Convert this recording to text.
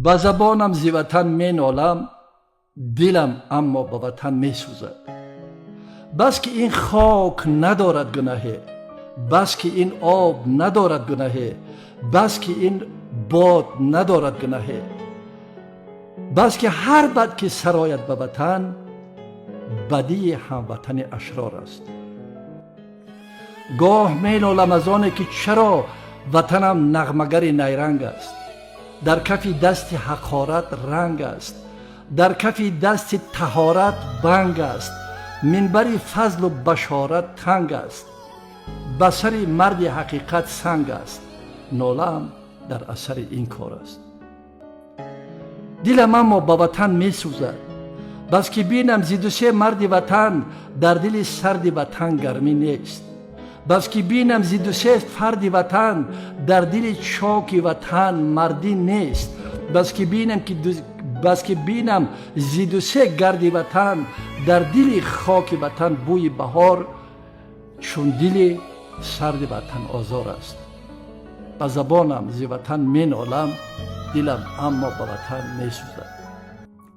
Ба забонам зи ватан менолам, дилам аммо ба ватан месӯзад. Бас ки ин хок надорад гунаҳе, бас ки ин об надорад гунаҳе, бас ки ин бод надорад гунаҳе, бас ки ҳар бад ки сарояд ба ватан, бадии ҳамватани ашрор аст. Гоҳ менолам аз оне, ки чаро ватанам нағмагари найранг аст, дар кафи дасти ҳақорат ранг аст, дар кафи дасти таҳорат банг аст, минбари фазлу башорат танг аст, ба сари марди ҳақиқат санг аст. Нолаам дар асари ин кор аст. Дилам аммо ба ватан месӯзад, бас ки бинам зи дусе марди ватан дар дили сарди ватан гармӣ нест, бас ки бинам зи дусе фарди ватан дар дили чоки ватан мардӣ нест, бас ки бинам зи дусе гарди ватан дар дили хоки ватан бӯи баҳор чун дили сарди ватан озор аст. Ба забонам зи ватан менолам, дилам аммо ба ватан месӯзад.